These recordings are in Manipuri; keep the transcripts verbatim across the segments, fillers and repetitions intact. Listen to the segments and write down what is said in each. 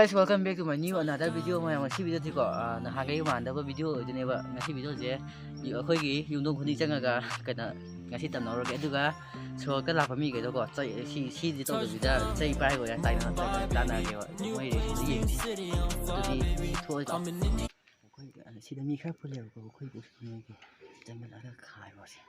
Guys, welcome back to my new another video. ꯃꯌꯥꯝ, ꯉꯁꯤ ꯚꯤꯗꯤꯑꯣꯗꯤꯀꯣ, ꯑ, ꯅꯍꯥꯟꯈꯩ ꯃꯥꯟꯅꯗꯕ ꯚꯤꯗꯤꯑꯣ ꯑꯣꯏꯗꯣꯏꯅꯦꯕ꯫ ꯉꯁꯤ ꯚꯤꯗꯤꯑꯣꯁꯦ ꯑꯩꯈꯣꯏꯒꯤ ꯌꯨꯝꯊꯣꯡ ꯈꯨꯗꯤꯡ ꯆꯪꯉꯒ ꯀꯩꯅꯣ ꯉꯁꯤ ꯇꯝꯅꯧꯔꯒꯦ꯫ ꯑꯗꯨꯒ ꯁꯣꯔꯣꯛꯇ ꯂꯥꯛꯄ ꯃꯤꯈꯩꯗꯣꯀꯣ, ꯆꯩ, ꯁꯤ, ꯁꯤꯗꯤ ꯇꯧꯗꯕꯤꯗ ꯆꯩ ꯄꯥꯏꯔꯒ ꯑꯣꯏꯅ ꯇꯥꯏꯅ-, ꯇꯥꯟꯅꯔꯒꯦꯕ꯫ ꯃꯣꯏ ꯔꯦꯁꯤꯗꯣ ꯌꯦꯡꯁꯤ꯫ ꯑꯗꯨꯗꯤ ꯁꯤ ꯊꯣꯛꯑꯣꯏꯗ꯭ꯔꯣ? ꯑꯩꯈꯣꯏ ꯁꯤꯗ ꯃꯤ ꯈꯔ ꯄꯨꯜꯂꯦꯕꯀꯣ, ꯑꯩꯈꯣꯏ ꯄꯨꯁꯤꯜꯂꯒ ꯆꯪꯍꯜꯂꯒ ꯈꯥꯏꯔꯣꯁꯦ꯫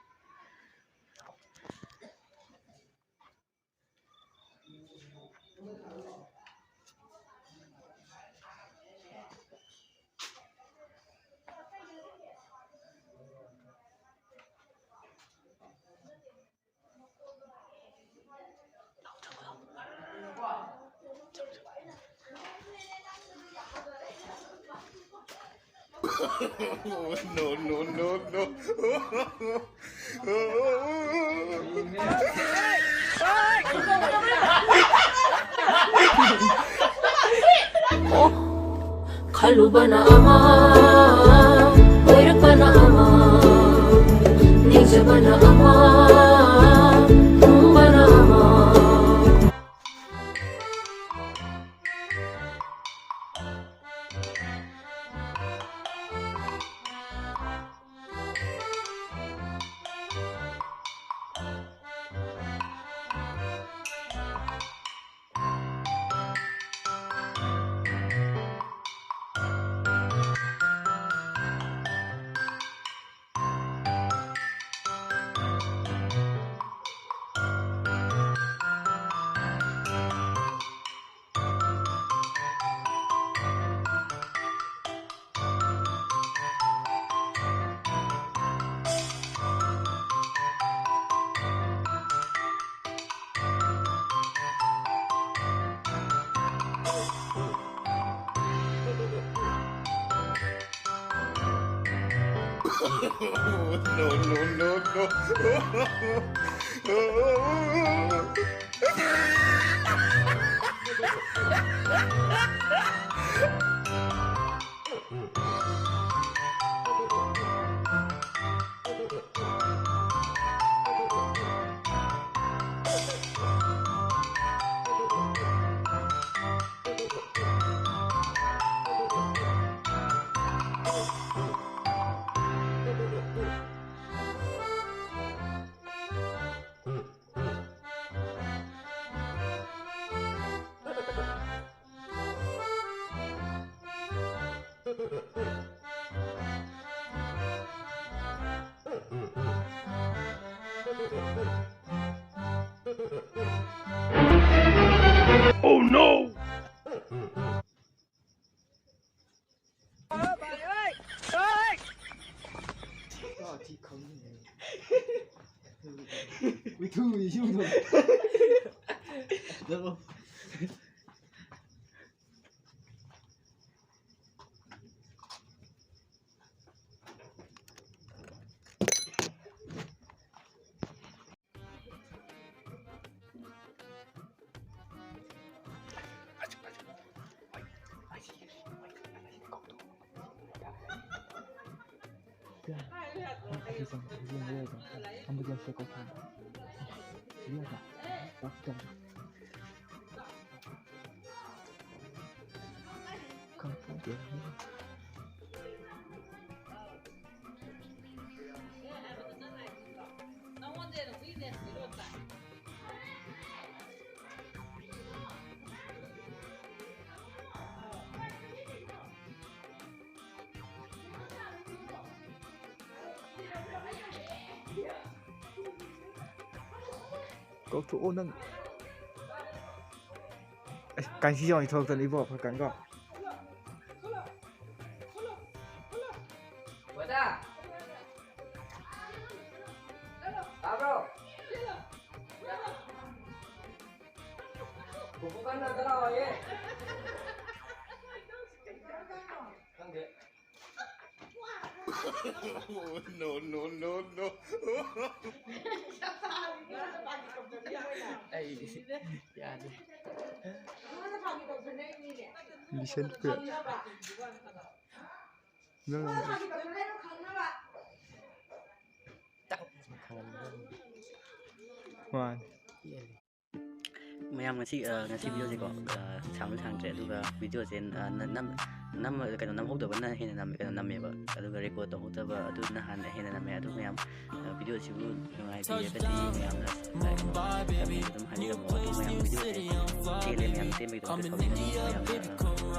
No, no, no, no. ꯈꯜꯂꯨꯕꯅ ꯑꯃ, ꯑꯣꯏꯔꯛꯄꯅ ꯑꯃ, ꯅꯤꯡꯖꯕꯅ ꯑꯃ, ꯍꯨꯝꯕꯅ ꯑꯃ꯫ No, no, no, no. Oh no! ꯀꯧꯊꯣꯛꯑꯣ ꯅꯪ꯫ ꯑꯁ, ꯀꯥꯡꯁꯤ ꯌꯥꯎꯔꯤ ꯊꯣꯛꯂꯛꯇꯅ ꯏꯕꯣ, ꯐꯔꯛ ꯀꯥꯟꯀꯣ꯫ ꯇꯥꯕ꯭ꯔꯣ? ꯄꯨꯄꯨ ꯀꯟꯅ ꯑꯝꯇ ꯂꯥꯛꯑꯣꯌꯦ꯫ ꯈꯪꯗꯦ꯫ No, no, no, no. ꯑꯩ ꯌꯥꯗꯦ꯫ ꯂꯤꯁꯟ ꯄꯦ꯫ ꯅꯪ ꯃꯥꯅꯤ꯫ ꯃꯌꯥꯝ ꯉꯁꯤ, ꯑ, ꯉꯁꯤ ꯚꯤꯗꯤꯑꯣꯁꯦꯀꯣ, ꯑ, ꯁꯥꯡꯁꯨ ꯁꯥꯡꯗ꯭ꯔꯦ, ꯑꯗꯨꯒ ꯚꯤꯗꯤꯑꯣꯁꯦ, ꯑ, ꯅ-, ꯅꯝ-, ꯅꯝ-, ꯀꯩꯅꯣ, ꯅꯝꯍꯧꯗꯕꯅ ꯍꯦꯟꯅ ꯅꯝꯃꯦ, ꯀꯩꯅꯣ, ꯅꯝꯃꯦꯕ, ꯑꯗꯨꯒ ꯔꯦꯀꯣꯔꯗ ꯇꯧꯍꯧꯗꯕ ꯑꯗꯨꯅ ꯍꯥꯟꯅ ꯍꯦꯟꯅ ꯅꯝꯃꯦ꯫ ꯑꯗꯨ ꯃꯌꯥꯝ, ꯑ, ꯚꯤꯗꯤꯑꯣꯁꯤꯕꯨ ꯅꯨꯡꯉꯥꯏꯕꯤꯔꯒꯗꯤ ꯃꯌꯥꯝꯅ ꯂꯥꯏꯛ, ꯀꯃꯦꯟ ꯑꯗꯨꯝ ꯍꯥꯏꯕꯤꯔꯝꯃꯣ꯫ ꯑꯗꯨ ꯃꯌꯥꯝ ꯚꯤꯗꯤꯑꯣꯁꯦ ꯇꯦꯜꯂꯦ, ꯃꯌꯥꯝ ꯇꯦꯟꯕꯒꯤꯗꯃꯛꯇ ꯁꯥꯎꯕꯤꯒꯅꯨ꯫ ꯃꯌꯥꯝꯅ,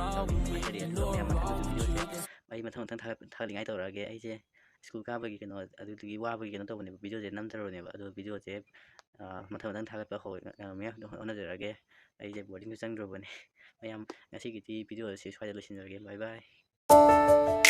ꯑ, ꯆꯥꯎꯕꯤꯅ ꯍꯥꯏꯖꯔꯤ꯫ ꯑꯗꯨꯒ ꯃꯌꯥꯝ ꯃꯊꯪꯗꯁꯨ ꯚꯤꯗꯤꯑꯣꯁꯦ ꯑꯩ ꯃꯊꯪ ꯃꯊꯪ ꯊꯥꯒꯠ-, ꯊꯥꯒꯠꯂꯤꯉꯥꯏ ꯇꯧꯔꯛꯑꯒꯦ꯫ ꯑꯩꯁꯦ ꯁ꯭ꯀꯨꯜ ꯀꯥꯕꯒꯤ ꯀꯩꯅꯣ, ꯑꯗꯨꯗꯨꯒꯤ ꯋꯥꯕꯒꯤ ꯀꯩꯅꯣ ꯇꯧꯕꯅꯦꯕ, ꯚꯤꯗꯤꯑꯣꯁꯦ ꯅꯝꯗꯔꯕꯅꯦꯕ꯫ ꯑꯗꯣ ꯚꯤꯗꯤꯑꯣꯁꯦ, ꯑ, ꯃꯊꯪ ꯃꯊꯪ ꯊꯥꯒꯠꯄ ꯍꯧ-, ꯑ, ꯃꯌꯥꯝ ꯍꯣꯠꯅꯖꯔꯛꯑꯒꯦ꯫ ꯑꯩꯁꯦ ꯕꯣꯔꯗꯤꯡꯁꯨ ꯆꯪꯗ꯭ꯔꯕꯅꯤ꯫ ꯃꯌꯥꯝ, ꯉꯁꯤꯒꯤꯗꯤ ꯚꯤꯗꯤꯑꯣ ꯑꯁꯤ ꯁ꯭ꯋꯥꯏꯗ ꯂꯣꯏꯁꯤꯟꯖꯔꯒꯦ꯫ ꯕꯥꯏ ꯕꯥꯏ꯫